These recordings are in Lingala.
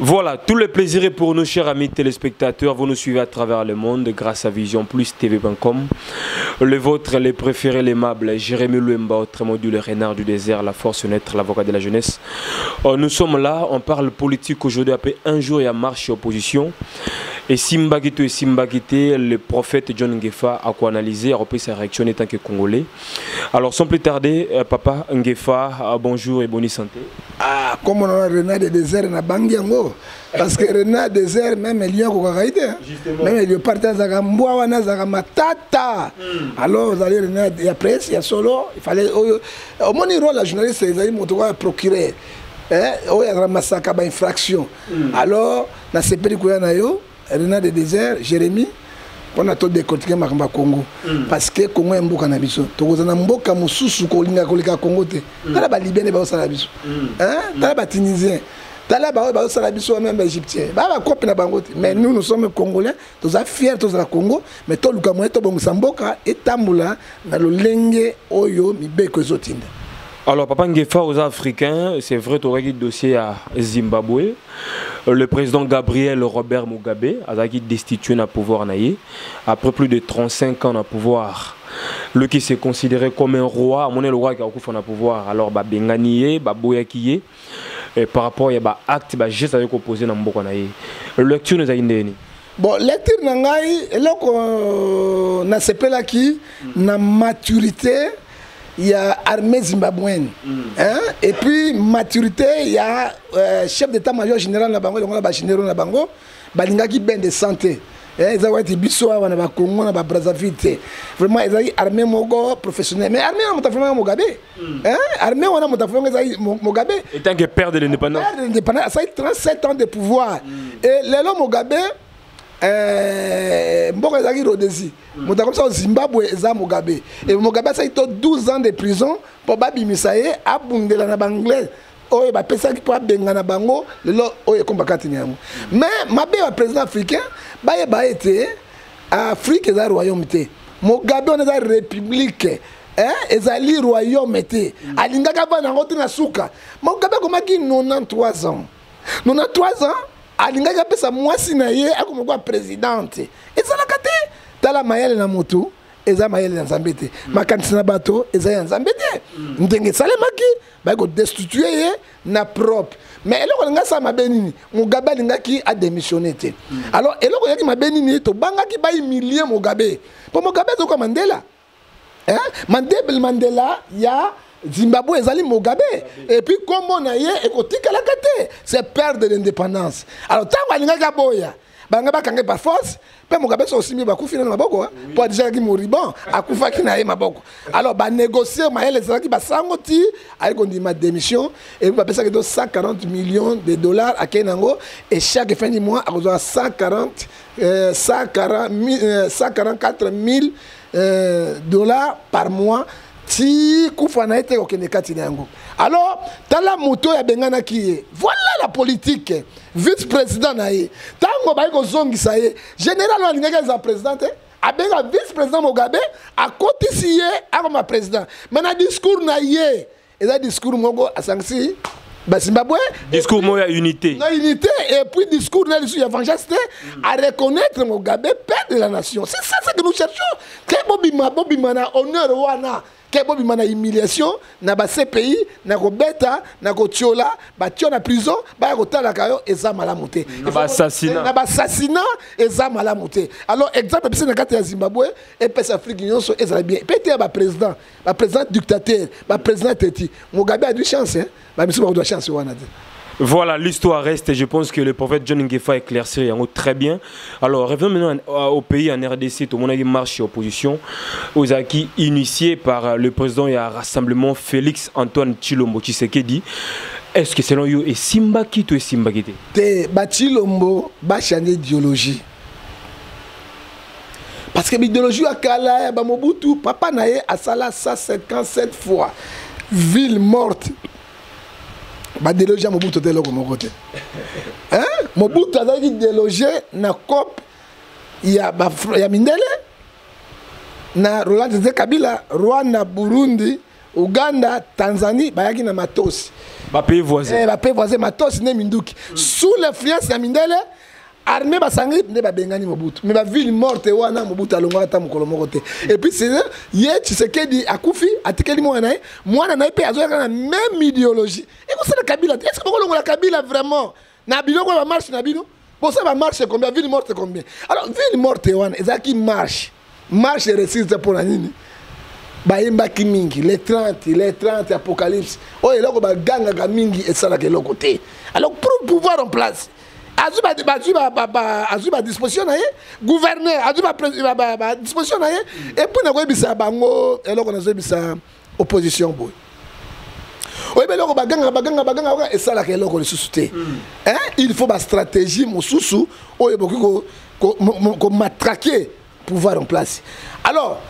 Voilà, tout le plaisir est pour nous, chers amis téléspectateurs. Vous nous suivez à travers le monde grâce à Vision Plus TV.com. Le vôtre, les préférés, l'aimable, Jérémy Luemba, autrement dit le renard du désert, la force naître, l'avocat de la jeunesse. Nous sommes là, on parle politique aujourd'hui après un jour il y a marche et opposition. Et Simbakito et Simbakité, le prophète John Ngefa a quoi analysé, a repris sa réaction en tant que Congolais. Alors sans plus tarder, papa Ngefa, bonjour et bonne santé. Ah, comme on a renard de désert na bangi yango, parce que renard désert même lion kokaka ite, hein. Justement. Même lion parti azaka mbwa wana azaka matata. Alors vous allez renard ya presse ya solo, il fallait oyo omoni rôle la journaliste ezali moto kwa procureur. Hein, oyo azala masaka ba infraction. Alors na sepeli koya na yo renard de désert Jérémie mpona to décortiquer makambo ya Congo. Parce que Congo ya mboka na biso. Tokoza na mboka mosusu kolinga koleka Congo te. Tala ba Libyen nde bazosala biso. Hein? Tala ba Tunisien. Tala ba oyo bazosala biso même ba Égyptien. Ba ba kope na bango te. Mais nous, nous sommes Congolais, toza fiers tozala Congo, mais toluka moyen tobongisa mboka etambola na lolenge oyo mibeko ezotinda. Alors papa Ngefa aux Africains, c'est vrai touraki dossier à Zimbabwe. Le président Gabriel Robert Mugabe azaki destitué na pouvoir na ye après plus de 35 ans na pouvoir. Le qui s'est considéré comme un roi, mon le roi qui a okufa na pouvoir. Alors ba bengani ye, ba boyaki ye et par rapport ya ba acte ba geste avec opposé na mboka na ye. Lecture nous a indeni. Bon, lecture na ngai eloko na sepelaki na maturité ya armée zimbabwéenne. Hein? Et puis maturité ya chef d'état-major général na bango, longola ba généraux na bango, balingaki bain de santé. Eh, eza wati biso awa na ba Congo na ba Brazzaville te. Vraiment ezali armée moko professionnelle. Mais armée wana moto afungaka Mugabe. Hein? Armée wana moto afungaka ezali Mugabe. Et tant que père de l'indépendance. Père de l'indépendance, ça a été 37 ans de pouvoir. Et lelo Mugabe, mboka ezalaki Rhodésie. Moto akomisa au Zimbabwe eza Mugabe. Et Mugabe asali to 12 ans de prison po babimisa ye abundela na banglais oyo bapesaki po abenga na bango lelo oyo ekomba kati na yango. Mais mabe ya président africain bayeba ete Afrique eza royaume te. Mugabe wana eza république. Hein? Ezali royaume te. Alingaka bana yango te na suka. Mugabe akomaki 93 ans. 93 ans alingaki apesa mwasi na ye akoma kwa présidente. Ezalaka te. Tala mayele na motu eza mayele na Nzambe te. Makanisi na bato eza ya Nzambe te. Ndenge esalemaki baye kodestituer ye na propre. Mais eloko alingi asala mabe nini? Mugabe alingaki adémissionner te. Alors eloko eyaki mabe nini? Tobangaki bahumilie Mugabe. Po Mugabe azokoka Mandela. Hein? Mandela, Mandela ya Zimbabwe ezali Mugabe. Et puis kombo na ye ekotikalaka te. C'est père de l'indépendance. Alors tango alingaki aboya, banga bakange par force, pe Mugabe so osimbi bakufi na maboko, hein? Po adijaki moribond, akufaki na ye maboko. Alors ba négocier mayele ezalaki basango ti ayi kondima démission et puis bapesaki do 140 millions de dollars akei nango et chaque fin du mois akozwa 144 000 dollars par mois ti kufa na ye te kokende kati na yango. Alors tala moto oyo abenganaki ye, voilà la politique. Vice-président na ye ntango bayi kozongisa ye, général oyo alingaki aza président te, abenga vice-président Mugabe, akotisi ye akoma président. Mais na discours na ye eza discours moko asangisi bazimbabwe. Discours moko ya unité. Na unité et puis discours na lisusu ya vengeance te, à reconnaître Mugabe père de la nation. C'est ça ce que nous cherchons. Ke bobima, bobima na honneur wana, ke bobima na humiliation na ba CPI, na kobeta, na kotiola batio na prison, baya kotalaka yo, eza malamu te. Na ba assassinat. Na ba assassinat eza malamu te. Alors exemple biso na kati ya Zimbabwe epesa Afrique nyonso ezala bien. Pe te ya ba président, ba président dictateur, ba président teti. Mugabe a du chance, hein? Ba misu ba chance wana te. Voilà, l'histoire reste. Je pense que le prophète John Ngefa éclairci yango très bien. Alors, revenons maintenant au pays, en RDC. Tout le monde a marche opposition aux acquis initiés par le président et un rassemblement Félix Antoine Tshilombo Tshisekedi. Est-ce que selon vous, est Simba qui ou est Simba qui? Te, ba Tshilombo ba changer d'idéologie. Parce que l'idéologie ya kala ya ba Mobutu, papa na ye asala 157 fois ville morte. Ba déloger Mobutu te eloko moko te. Hein? Mobutu azalaki délogé na COP ya ba ya mindele na Roland Désiré Kabila, Rwanda, Burundi, Uganda, Tanzanie bayaki na matosi. Ba pays voisins. Eh, ba pays voisins matosi ne minduki. Sous l'influence ya mindele, armée basangi nde babengani Mobutu. Mais ba ville morte wana Mobutu alongwaka ata mokolo moko te. Et puis c'est ye Tshisekedi akufi, atikeli mwana na ye, mwana na ye mpe azoyaka na même idéologie. Ekosala Kabila te. Est-ce que bokolongola Kabila vraiment na biloko ya ba marche na bino? Bosala ba marche combien, ville morte combien? Alors ville morte wana ezalaki marche. Marche réussite te mpo na nini? Bayembaki mingi les 30, les 30 apocalypse oyo eloko bagangaka mingi esalaka eloko te. Alors pour pouvoir en place, azwi ba disposition na ye, gouverneur azwi ba disposition na ye. Et puis nakoyebisa bango eloko, nazoyebisa opposition boye: oyebi eloko bagangaka, bagangaka, bagangaka, esalaka eloko lisusu te. Hein? Il faut bastratégie mosusu oyo ekoki komatraquer pouvoir en place. Alors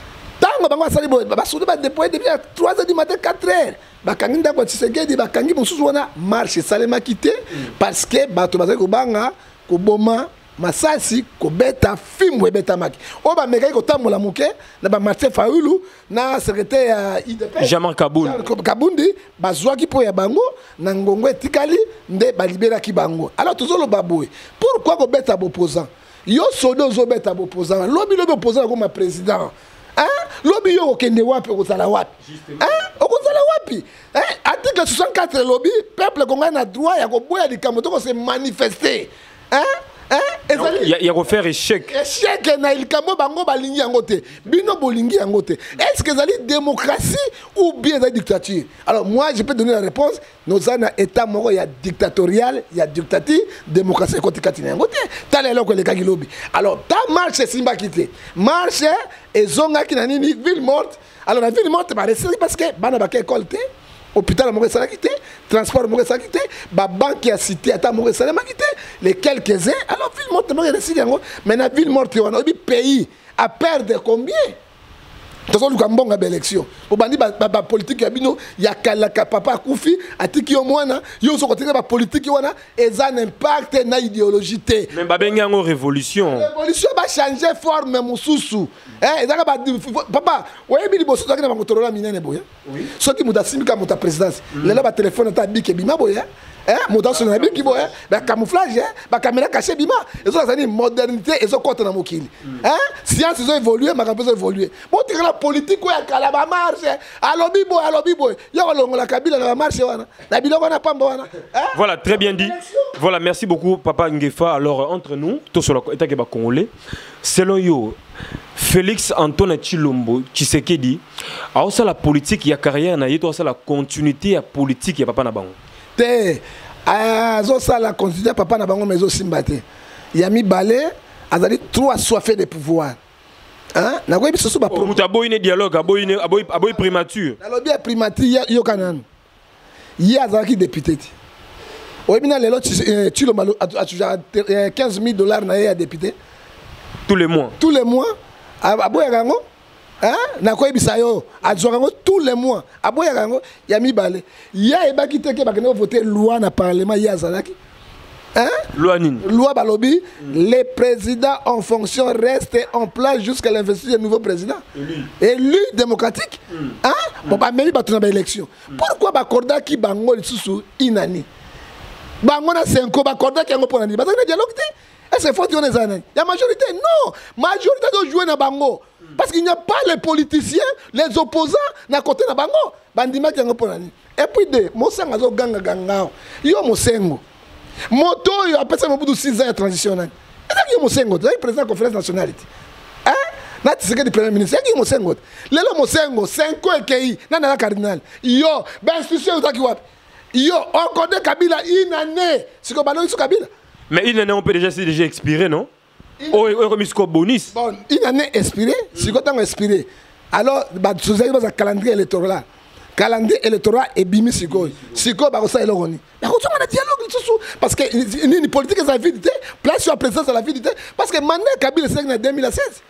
ntango bango basali boye, basuki badéploye depuis ya 3 heures du matin, 4 heures, bakangi ndako ya Tshisekedi, bakangi mosusu wana. Marche esalemaki te parce que bato bazali kobanga koboma, masasi kobeta, fimbo ebetamaki. Oyo bamekaki kotambola moke na bamartin Fayulu na secrétaire ya UDPS Jean-Marc Kabund. Kabundi, bazwaki mpo ya bango na ngongo etikali nde baliberaki bango. Alors tozoloba boye: pourquoi kobeta baopposant? Yo soda ozobeta baopposant, lobi lobi opposant akoma président, hein? Lobi yo okende wapi? Okozala wapi? Hein? Okozala wapi? Hein? Article 64 elobi peuple congolais na droit ya koboya likambo to kose manifester, hein? Hein? Ezali Ya kofaire échec. Échec na likambo bango balingi yango te, bino bolingi yango te. Est ce que ezali démocratie ou bien ezali dictature? Alors moi, je peux donner la réponse: noza na état moko ya dictatorial, ya dictature. Démocratie ekoti kati na yango te. Tala eloko elekaki lobi. Alors ta marche esimbaki te, marche ezongaki na nini? Ville morte. Alors na ville morte baresilaki parce que bana bake école te, hôpital moko esalaki te, transport moko esalaki te, babanke ya cité ata moko esalemaki te, les quelques-uns. Alors ville morte moko eresili yango. Mais na ville morte wana, oyebi pays a perdre combien? Tozoluka mbongo ya baélection. Bobandi bapolitike ya bino ya kalaka. Papa akufi, atiki yo mwana, yo ozo kotika bapolitike wana, eza na impact na idéologie te. Mais babengi yango révolution. Révolution, bachange forme mosusu. Eh, ezaka papa, oyebi liboso tozalaki na bamotorola minene boye, soki moto asimbi kaka moto ya présidence. Lelo batelefone ata biki ebima boye, moto asona na biki boye, bacamouflage, bacaméra cachée ebima. Ezolakisa nini? Modernité ezokɔta na mokili, science ezoévolue, makambo ezoévolue. Botikala politike oyo ya kala, bamarche, alobi boye, alobi boye, yo kolongola Kabila na bamarche wana, na biloko wana pamba wana, hein? Voilà, très bien dit. Voilà, merci beaucoup, Papa Ngefa. Alors, entre nous, tous sur l'état qui est congolais, selon yo, Félix Antoine Tshilombo Tshisekedi, a aussi la politique, il y a carrière, il y a la continuité, il y a politique, il y a papa na bango. Te, azosala continuité ya papa na bango, mais ezosimba te. Ya mibale, azali trop assoiffé de pouvoir. Hein? Nakoyebi soso ba Oh, mutu aboyi ne dialogue, aboyi primature. Nalobi ya primature, yoka nanu. Ye azalaki député te. Oyebi na lelo Tshilombo atujaka 15 000 $ na ye ya député. Tous les mois. Tous les mois, aboyaka yango, hein? Nakoyebisa yo, azwaka yango tous les mois, aboyaka yango. Ya mibale, ye ayebaki te ke bakende kovote loi na parlement, ye azalaki, hein? Loi nini? Loi balobi les présidents en fonction restent en place jusqu'à l'investiture du nouveau président élu démocratique, hein? Bon, bamemi bato na baélection. Pourquoi bakordaki bango lisusu inani? Bango na Cenco bakordaki yango mpo na nini? Bazalaki na dialogue te. Est-ce que faute wana eza nani? Ya majorité? Non, majorité azojouer na bango parce qu'il n'y a pas les politiciens, les opposants na côté na bango. Bandimaki yango mpo na nini? Et puis de Mosengo azogangaganga awa. Yo Mosengo, moto oyo apesa Mobutu 6 ans ya transition, nani? Ezaki yo Mosengo te? Ezaki président ya conférence nationale te, hein? Na Tshisekedi premier ministre, ezaki yo Mosengo te? Lelo Mosengo, Cenco ekei, nani aza cardinal? Yo bainstitution ezaki wapi? Yo okode Kabila une année, sikoyo balongi so Kabila. Mais une année, on peut déjà, c'est déjà expiré, non? Oh, comme il bonus. Bon, une année expirée, sikoyo ntango expiré, alors bazozaki baza calendrier électoral. Calendrier électoral ebimi sikoyo. Sikoyo bakosala eloko nini? Bakozonga na dialogue lisusu parce que nini? Politique eza vide te, place ya présidence ya la vide te, parce que mandat ya Kabila esalaki na 2016.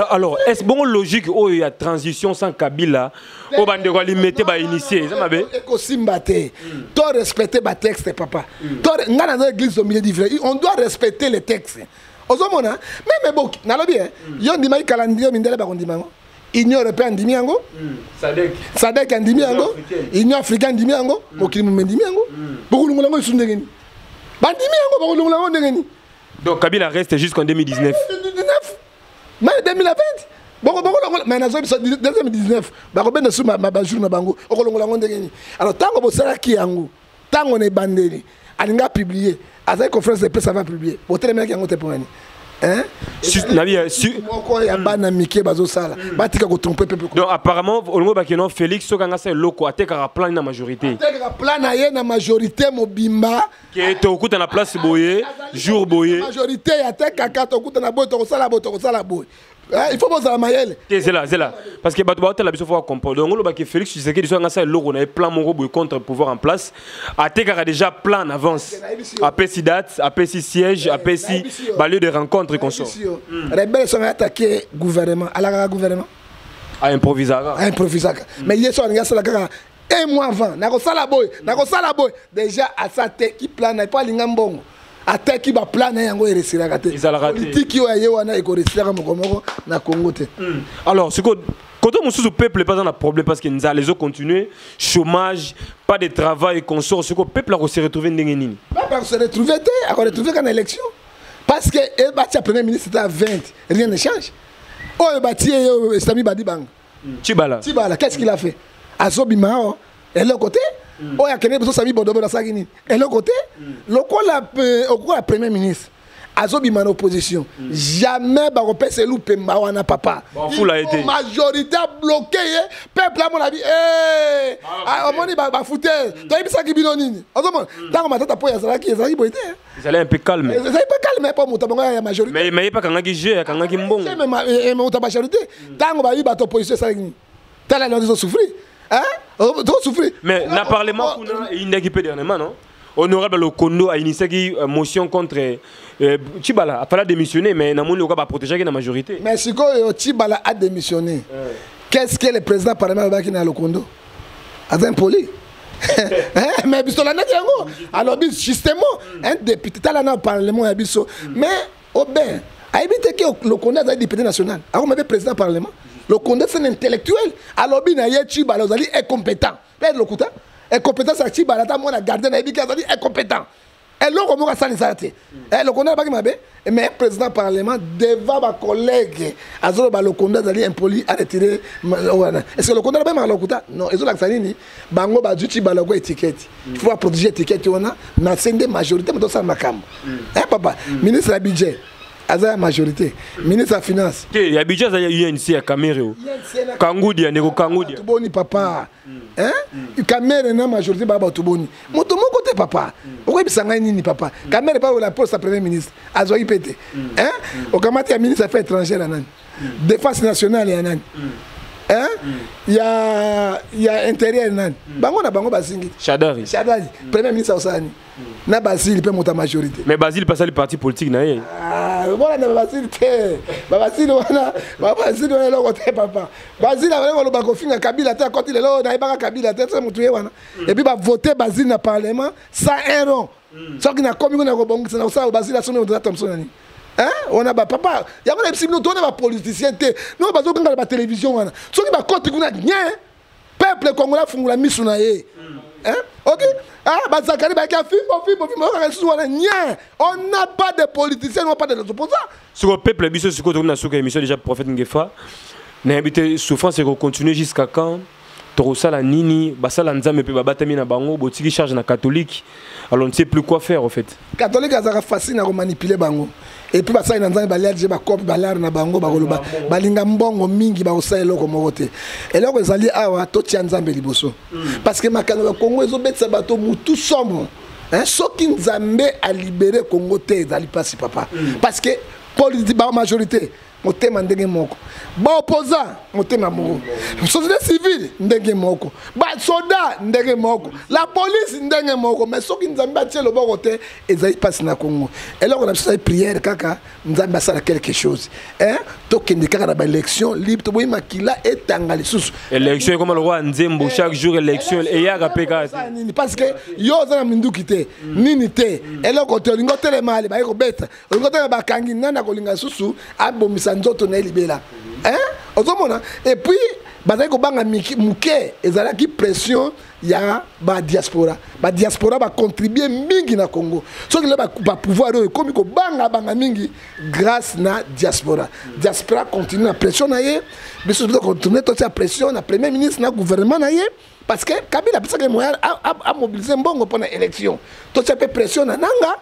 Alors, est-ce bon logique oh il y a transition sans Kabila oh bandeko alimete ba initié ça mabe? Ekosimba te. To respecter batexte, papa. To nga naza église au milieu du village, on doit respecter les textes. Ozomona même eboki nalobi, yo ndimaki calendrier, mindele bakondima yango. Union européenne andimi yango, SADC andimi yango, Union africaine andimi yango, mokili mobimba endimi yango. Bokolongola yango lisusu ndenge nini? Bandimi yango, bakolongola yango ndenge nini? Donc Kabila reste jusqu'en 2019. 2019, mais 2020 bokolongola, mais nazoyi biso 2019, bakobenda su bajour na bango. Okolongola yango ndenge nini? Alors ntango bosalaki yango, ntango na ebandeli alingi apublier, azali conférence de presse avant publier, botelemelaki yango te. Mpo nani? Moko ya bana mike bazosala, batika kotromper peuple. Donc apparemment olingo bakeno Félix soki anga sa eloko, atekaka plan na majorité. Atekaka plan na ye na majorité mobimba. Ke tokokuta na place boye, jour boye. Majorité atekaka, tokutana boye, tokosala boye, tokosala boye. Il faut bozala mayele. Te, zela, zela, parce que bato baotala biso, faut comprendre. Donc olobaki Félix Tshisekedi soki anga sa eloko na ye, plan moko boye contre pouvoir en place, atekaka déjà plan en avance, apesi date, apesi siège, apesi balieu de rencontre et consort. Rebelle soki attaqué gouvernement, alakaka gouvernement. Aimprovisaka. Aimprovisaka, mais ye so alingi asala kaka un mois avant, nakosala boye, nakosala boye, déjà asa teki plan na po alinga mbongo, ateki baplan na yango, eresilaka te. Politiki oyo aye wana ekoresilaka moko moko na Congo te. Alors sikoyo, côté mosusu, peuple pas na problème, parce que nzala ezocontinue, chômage, pas de travail, consort. Sikoyo peuple akose retrouver ndenge nini? Peuple akose retrouver te, akoretrouver kaka na élection, parce que batia premier ministre à 20, rien ne change. Oyo batie ye, Sami Badibanga. Tshibala. Tshibala, qu'est-ce qu'il a fait? Azobima o eloko te. Oyo akende biso, Sami Bodobo, asalaki nini? Eloko te. Lokola okola premier ministre azobima na opposition, jamais bakopesa elu pemba wana, papa. Bafula ye te. Majorité abloquer ye, peuple amona bi omoni bafute. Toyebisaki bino nini? Ozomona ntango Matata po azalaki, ezalaki boye te. Ezali un peu calme. Ezali mpe calme mpo moto bango ya majorité. Mais ye mpe akangaki jeu, akangaki mbongo. Moto ya majorité, ntango bayi bato opposition, esalaki nini? Tala lelo tozosouffrir, tozosouffrir. Mais na parlement kuna eyindaki mpe dernièrement, non? Honorable Lokondo a initié une motion contre Tshibala, a fallu démissionner, mais namoni oka ba protéger la majorité. Mais sikoyo Tshibala a démissionné. Qu'est-ce que le président parlement alobaki na Lokondo? Aza impoli. Mais biso tolandaki yango, alobi justement un député, tala na parlement ya biso, mais oben ayebi te ke Lokondo azali député national, akoma mpe président parlement. Lokondo, c'est un intellectuel. Alobi na ye: Tshibala, ozali incompétent. Mpe lokuta incompétence ya Tshibala, ata mwana gardien nayebi ke azali incompétent, eloko moko asalisaka te. Lokondo alobaki mabe, mais président parlement devant bacollègue azoloba Lokondo azali impoli, aretire wana. Est ce que Lokondo alobemaka lokuta? Non. Ezolakisa nini? Bango bazwi Tshibala ko étiquette, il faut baprotéger étiquette wana na se nde majorité moto osala makambo. Papa ministre ya budget aza ya majorité, ministre ya finance. Te, ya budget aza ya UNC ya Kamerhe o Kangudia, ndeko Kangudia. Boni papa, Kamerhe na majorité baa bato boni? Moto moko te, papa. Okoyebisa ngai nini, papa? Kamerhe pa ola poste ya premier ministre azwaki mpe te. Okamati ya ministre affaires étrangère ya nani, défense nationale ya nani, ya intérieur nani, bango na bango bazingi. Shadari. Shadari, premier ministre akosala nini na Basile mpe moto ya majorité? Mais Basile mpe asali parti politique na ye. Bolanda babasile te, babasile wana, babasile wana eloko te, papa. Basile azali koloba kofinga Kabila te, akoti lelo nayebaka Kabila te, se motu ye wana. Et puis bavote Basile na parlement sans un rond. Soki nakomi kuna kobongisa na kosala, Basile asomi moto atomso na nini wana? Bapapa yango na bisi bino, tona bapoliticien te, no bazokanga na batélévision wana. Soki bakoti kuna nye, peuple congolais afungola miso na ye. Ok, ah, bazakari bayaki fimbo fimbo fimbo, okaka lisusu wana nye. On n'a pas de politiciens, on n'a pas de opposants. Sikoyo peuple biso, sikoyo tokomi na suka émission déjà. Prophète Ngefa, nayebi te souffrance ekocontinue jusqu'à quand, tokosala nini? Basala Nzambe mpe babatami na bango, botiki charge na catholique, alors on ne sait plus quoi faire en fait. Catholique azalaka facile na komanipuler bango. Et puis basali na Nzambe balia je bakope balare na bango, bakoloba balinga mbongo mingi, bakosala eloko moko te. Eloko ezali awa, totia Nzambe liboso, parce que makambo ya Kongo ezobetisa bato mutu somo. Soki Nzambe alibérer Kongo te, ezali mpasi, papa, parce que politique ba majorité motema ndenge moko, baopposant motema moko, société civile ndenge moko, basoda ndenge moko, la police ndenge moko. Mais soki Nzambe atie loboko te, ezali mpasi na Congo. Eloko na biso ezali prière kaka, Nzambe asala quelque chose. Tokende kaka na baélection libre, toboyi makila etanga lisusu. Élection ekoma lokola nzembo, chaque jour élection eyaka mpe kaka. Nini? Parce que yo oza na minduki te, nini te, eloko te. Olingi otelema, ale baye kobeta. Olingi otelema, bakangi. Nani akolinga lisusu abomisa nzoto na ye libela? Ozomona, et puis bazali kobanga moke, ezalaki pression ya badiaspora. Badiaspora bacontribue mingi na Congo. Soki lelo bapouvoir oyo ekomi kobangabanga mingi grâce na diaspora. Diaspora continue na pression na ye. Biso tocontinue totia pression na premier ministre, na gouvernement na ye, parce que Kabila apesaki moyen amobilize mbongo mpo na élection. Totia mpe pression na Nanga,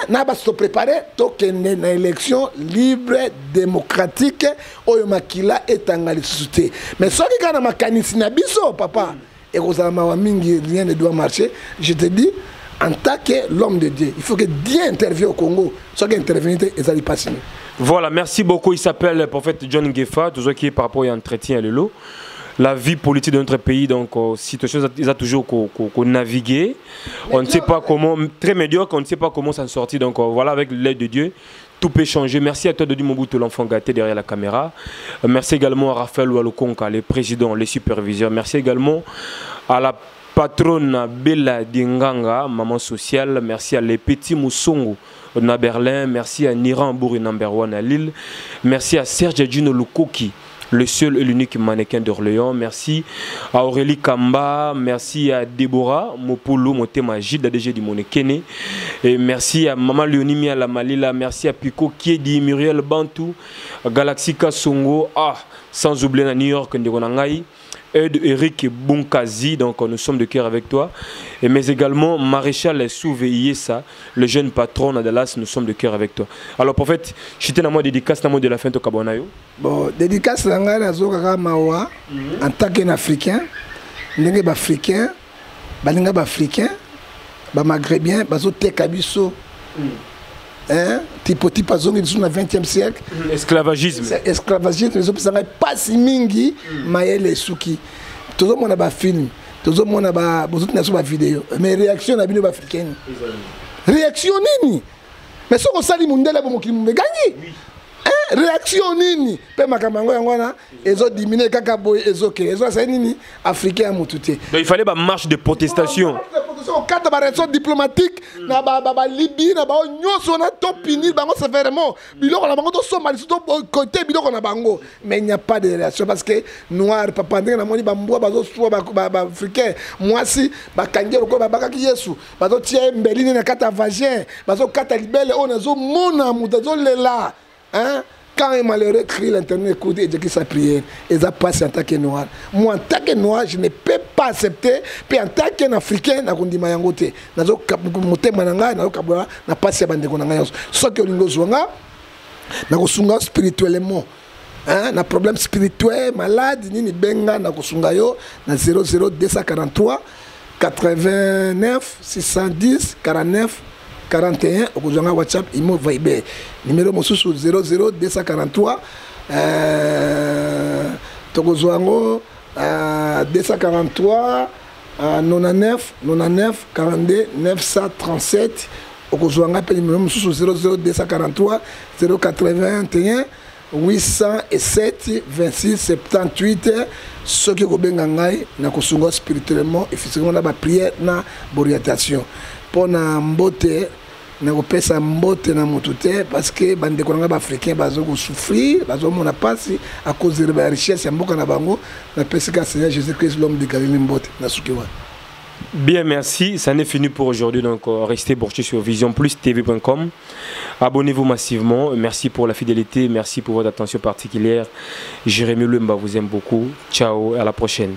na baso toprépare, tokende na élection libre, démocratique, oyo makila etanga lisusu te. Mais soki kaka na makanisi na biso, papa, ekozala mawa mingi, rien ne doit marcher. Je te dis, en tant que l'homme de Dieu, il faut que Dieu intervienne au Congo. Soki intervenir te, ezali mpasi. Voilà, merci beaucoup. Il s'appelle prophète John Ngefa, toujours qui est par rapport à entretien lelo. La vie politique de notre pays, donc, situation, ils a toujours qu'on naviguer. On ne sait pas comment, très médiocre, on ne sait pas comment s'en sortir. Donc, voilà, avec l'aide de Dieu, tout peut changer. Merci à toi, Dodi Mobutu, l'enfant gâté derrière la caméra. Merci également à Raphaël Oualoukonka, le président, les superviseurs. Merci également à la patronne Bella Dinganga, maman sociale. Merci à les petits Moussongo na Berlin. Merci à Niran Bouri number one à Lille. Merci à Serge Dino Lukoki, le seul et l'unique mannequin d'Orléans. Merci à Aurélie Kamba. Merci à Déborah Mopolo, Motema Gilles, ADG du Monekene. Et merci à Maman Léonie Mia Malila. Merci à Pico Kiedi, Muriel Bantou, Galaxy Kasongo. Ah, sans oublier à New York, Ndekonangai. Aide Eric Bunkazi, donc nous sommes de cœur avec toi. Et mais également Maréchal Souveillesa, le jeune patron à Dallas, nous sommes de cœur avec toi. Alors prophète, je t'ai moi dédicace na moi de la fin to kabonayo. Bon, dédicace na ngai nazokaka mawa en tant qu'Africain, ndenge ba africain, balinga ba africain, ba maghrébien, bazoteka biso. Hein? Tipo tipo azongi lisusu na 20e siècle. Esclavagisme. Esclavagisme ezopesa ngai mpasi mingi, mayele esuki. Tozomona bafilm, tozomona bozotina biso bavideo, mais réaction na bino baafricaine, réaction nini? Mais soki osali mondele bo mokili momegangi, réaction nini? Mpe makambo yango yango wana ezodimine kaka boye, ezokende, ezosala nini? Africain ya motu te. Donc il fallait ba marche de protestation. Okata barelation diplomatique na Balibye, na bao nyonso wana, topunir bango sévèrement, biloko na bango tosomba lisusu tokote biloko na bango. Mais il n'y a pas de relation parce que noir, papa, ndenge namoni bambwa bazoswa baafricain, mwasi bakangi lokola babakaki Yesu, bazotia ye mbeli nini na kati ya vagin, bazokata libele oyo, nazomona moto azolela, hein? Quand un malheureux crie, l'Éternel écoute et exécute sa prière. Et ça passe en tant que noir. Moi, en tant que noir, je ne peux pas accepter. Puis en tant qu'Africain, nakondima yango te. Nazo motema na ngai, nazo kabola na pasi ya bandeko na ngai nyonso. Soki olingi ozwa nga, nakosunga spirituellement. Hein, na problème spirituel, malade, nini, benga, nakosunga yo na 00 243 89 610 49 41. Okozwa nga WhatsApp, Imo, Viber. Numéro mosusu 00 243, tokozwa yango 243 99 99 42 937. Okozwa nga mpe numéro mosusu 00 243 081 807 26 78. Soki okobenga ngai, nakosunga spirituellement et physiquement na baprière, na baorientation. Mpo na mbote, nakopesa mbote na motu te, parce que bandeko na ngai baafricain bazo kosouffrir, bazomona mpasi à cause de ba richesse ya mboka na bango. Napesi ka Seigneur Jésus Christ, l'homme de Galilée, mbote. Nasuki wana. Bien, merci. Ça n'est fini pour aujourd'hui. Donc, restez branchés sur visionplustv.com. Abonnez-vous massivement. Merci pour la fidélité. Merci pour votre attention particulière. Jérémy Lumba vous aime beaucoup. Ciao, à la prochaine.